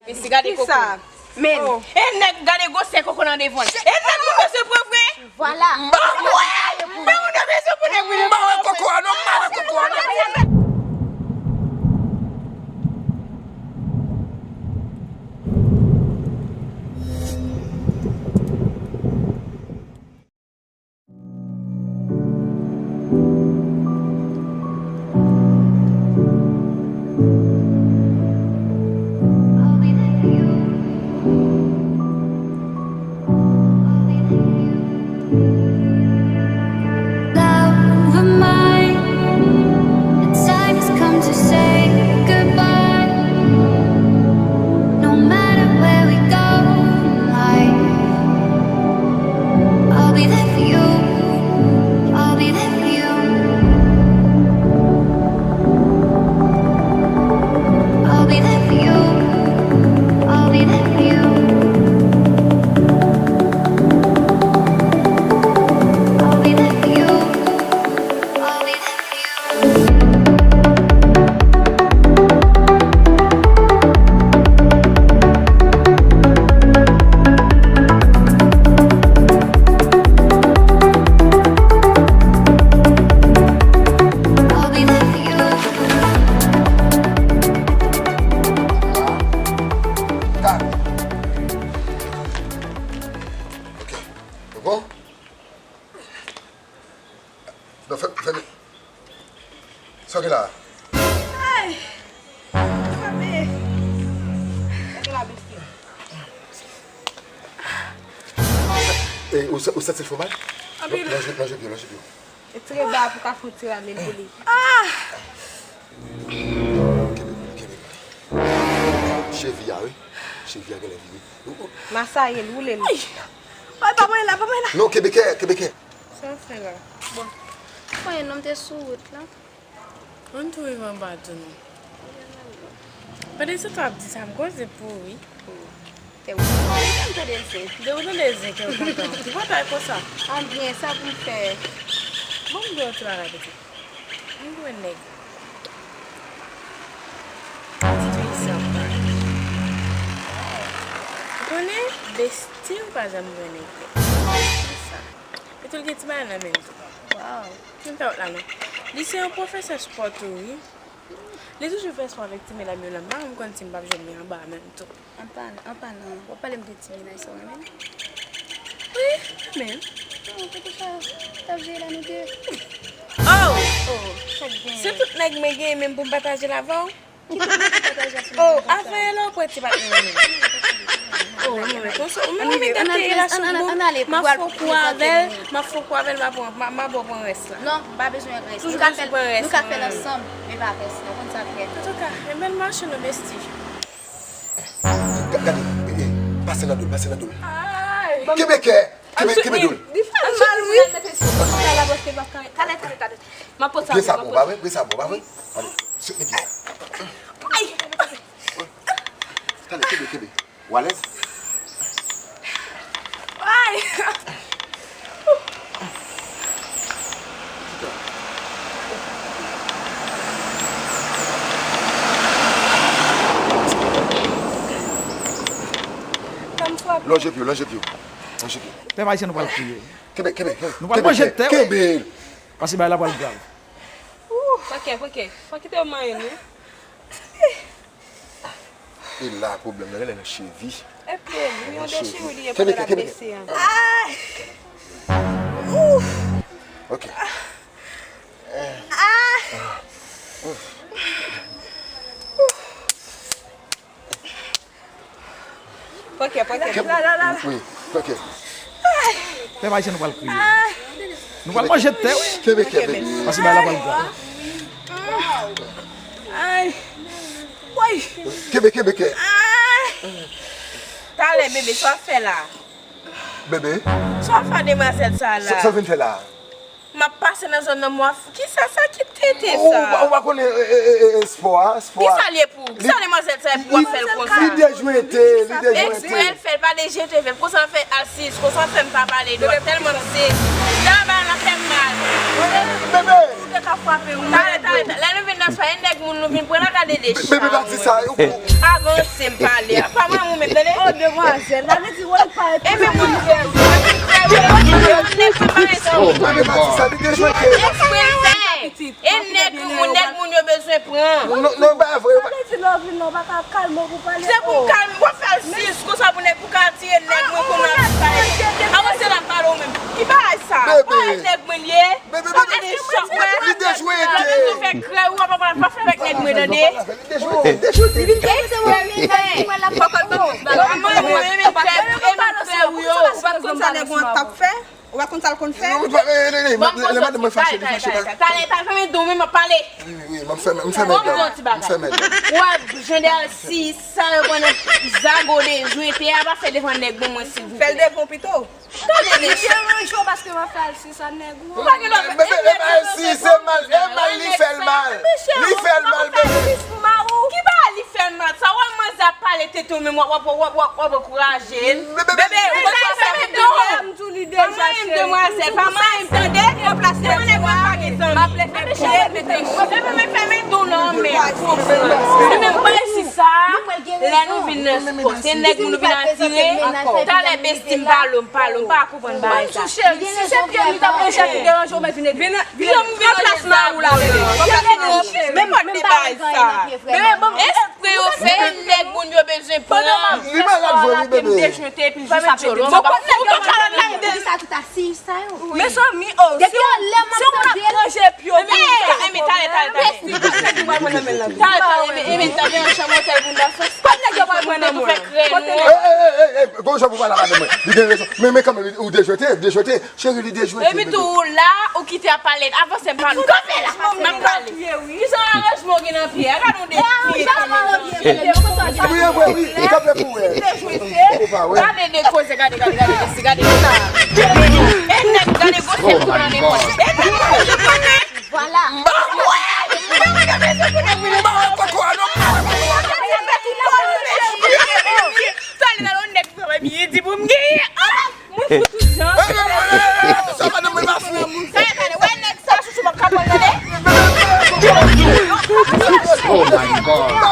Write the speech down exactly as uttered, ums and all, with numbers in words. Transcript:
Mesi, gade koko. Kisa? Men. Oh. E nèg gade gwosè koko nan devan l. E nèg ou bezwen pran vre? Vwala. M pa wè. Men ou te bezwen pou nèg vre. M pa wè koko a non, m pa wè koko a non. Love of mine, the time has come to say goodbye. No matter where we go in life, I'll be there for you. I'll be there for you. I'll be there for you. I'll be there for you. I'll be there for you. I'll be there for you. Ok. Se bon? Non, fè, fè. Sa w gen la? Ay! Frape! Sa w gen la, besti? E, ou sa-, ou santi l fè w mal? Anpil. Lonje, lonje pye w, lonje pye w. E tire ba pou ka fè yon ti rale pou li. Ah! Kenbe pou li, kenbe pou li. Chevi a, wi. Chevi a genlè vire. Ou, ou. Masaye l, woule l. Ay! Ay, pa mwen la, pa mwen la. Non, kenbe kè, kenbe kè. Sa w fè la? Bon. Mwen, non, m te sou wout la. Ann tou rive anba tou non. Pandan se w ap di sa, m koze pou ou wi. Kè w kontan. M tande zen. Depi w tande zen, kè w kontan. Ki bagay konsa? An byen, sa pou m fè? Bon, m di w yon ti bagay pitit. M jwenn nèg. Ti tou isi anba. Ou konnen, besti ou pa janm jwenn nèg. Konsa. Epi tou l gen ti bagay nan men l tou. Waw. Ki m fè w la non. Li se yon pwofesè spò tou wi. Li toujou fè spò avèk ti medam yo la. M pa janm konn si m p ap jwenn li anba a menm tou. An pa, an palan, w ap pale m de ti medam sa w renmen? Wi, mwen menm. Oh, poukisa w ap jwe la nou de? Oh! Oh, sa k gen? Se tout nèg mwen genyen menm pou m pataje l avè w? Oh, afè la w pran ti patnè w menm. Oh, non, men konsa, ou menm, ou menm gate relasyon bout, m ap fè kou avè l, m ap fè kou avè l, m ap pran, m ap, m ap pran rès la. Non, m pa bezwen rès. Nou ka fè l, nou ka fè l ansanm, men pa pèsonn, ou konn sa k fèt. Antouka, e bèl mache non, besti. Ga-, gade, e, e, pase nan do l, pase nan do l. Ay! Kenbe kè, kenbe, kenbe do l. Li fè l mal, wi. Talè, talè, talè. M ap poze sa. Pye sa bon, pa vre? Pye sa bon, pa vre? Ale, soutni pye sa. Ay! Talè, kenbe, kenbe. Ou alèz? Ay! Lonje pye w, lonje pye w. Lonje pye w. Pèp ayisyen, nou pral kriye. Kenbe, kenbe, kenbe. Nou pral manje tè, wi. Kenbe. Paske bagay la pral grav. Pran kè, pran kè. Pa kite yo manyen nou. E la pwoblèm nan, genlè nan chevi. Epi, yon dechiri li ye pandan l ap bese an. Ok. Pran kè, pran kè. La, la, la, la. Wi, pran kè. Pèp ayisyen, nou pral kriye. Nou pral manje tè, wi. Kenbe kè, bebe. Paske bagay la pral grav. Ay. Woy. Kenbe, kenbe kè. Ay. Talè, bebe, sa w ap fè la? Bebe. Sa w ap fè demwazèl sa la? Sa, sa w vin fè la? M ap pase nan zòn nan, m ap, kisa sa, ki tete sa? Ou pa, ou pa konnen, e, e, e, e, spò a, spò a. Kisa l ye pou ou? Kisa demwazèl sa ye pou w ap fè l konsa? Li dejwete, li dejwete. Eksprè l fè l, pa dejwete fè l. Konsa l fè asiz, konsa l fè m pa pale dwat, tèlman m sezi. Daba la fè m mal. Bebe! Ou te ka frape m. Talè, talè, talè. Lè nou vin nan swa, e nèg moun nou vin pran la, gade de chay. Bebe, pa di sa. Avanse m pale. Demwazèl, la vle di wè l pa ete. E men moun fè, moun fè, nèg fè bagay sa. Oh my God. Eksprese. E nèg moun, nèg moun yo bezwen pran. Non, non, pa vre. Sa vle di lè w vin la, w pa ka kalme w pou pale. Se pou kalme, w ap fè l sis konsa pou nèg, pou ka atire nèg mwen konnen ap pale. Avanse la pale w menm. Ki bagay sa? Bebe. Pale nèg mwen ye. Bebe, bebe. Li dejwete. Lè w bezwen fè krèy, w ap pa fè avèk nèg mwen tande. Li dejwete, li dejwete. Ou pa konn sa nèg mwen t ap fè? Ou pa konn sa l konn fè? Lè madanm mwen fache, li fache, li fache. Talè, talè, talè, talè, talè, fèmen don, men m ap pale. Wi, wi, wi, m ap fèmen, m ap fèmen. Bon, m di yon ti bagay. M ap fèmen. Ou wè, jan de al si sa yo pran nan zago dejwete a, pa fè devan nèg bon mwen, silvouplè. Fè l devan w pito. Tande mesye. Li deranje w paske m ap fè al si sa nèg ou an. Ou pa gen dwa fè. Bebe, e pa al si, se mal, e mal li fè l mal. Li fè l mal, bebe. Ki bagay li fè l mal? Sa wè manzè ap pale tete w menm w ap, w ap, w ap ankouraje l. Bebe, ou pa fè m di w. M di w li deja cheri. Pa manyen m demwazèl, pa manyen m tande. Pran plas nèg ou an. M ap leve pye, mete. Bebe, men fèmen don nan men. Li menm pa al si sa. Lè nou vin nan spò, se nèg moun nou vin atire. Talè besti m pale w, m pale w, m pa konprann bagay sa. Cheri, si se pye m t ap deja ki deranje w, mwen vin ede. Vin, vin pran plas mari w la. Men mwen de bagay sa. Espre yo fè nèg moun yo bezwen pran. Li malad vre wi bebe. Mezanmi, oh, depi yon lè m ap tande l. Enben, talè, talè, talè. Talè, talè, enben, enben, talè, yon chanm otèl pou n ta fè. Kot nèg yo pral pran nan mwen? Kote nèg? Ey, ey, ey, ey, gon jan pou pale a madanm mwen. Li gen rezon. Men, men kanmenm, ou dejwete, dejwete. Cheri, li dejwete. Epi tou, ou la, ou kite ap pale. Avanse, m pale. Kanpe la, m ap pale. Kisa aranjman w gen nan pye a? Gade yon de pye. Wi, wi, wi, kanpe pou wè. Ou pa wè. Gade de koze, gade, gade, gade, gade, gade sa. E nèg, gade gwosè tou nan nenpòt. E nèg, gade gwosè tou nan nenpòt. Vwala. M pa kwè. M pa kwè ke mesye pou nèg vini, m pa wè koko a non. Talè, talè, yon nèg travay byen di pou m genyen. Ah! Mwen fout tout jan. Sa madanm mwen pa fè moun. Talè, talè, wè nèg sa, chouchou, m ap ka pran l tande. Oh my God.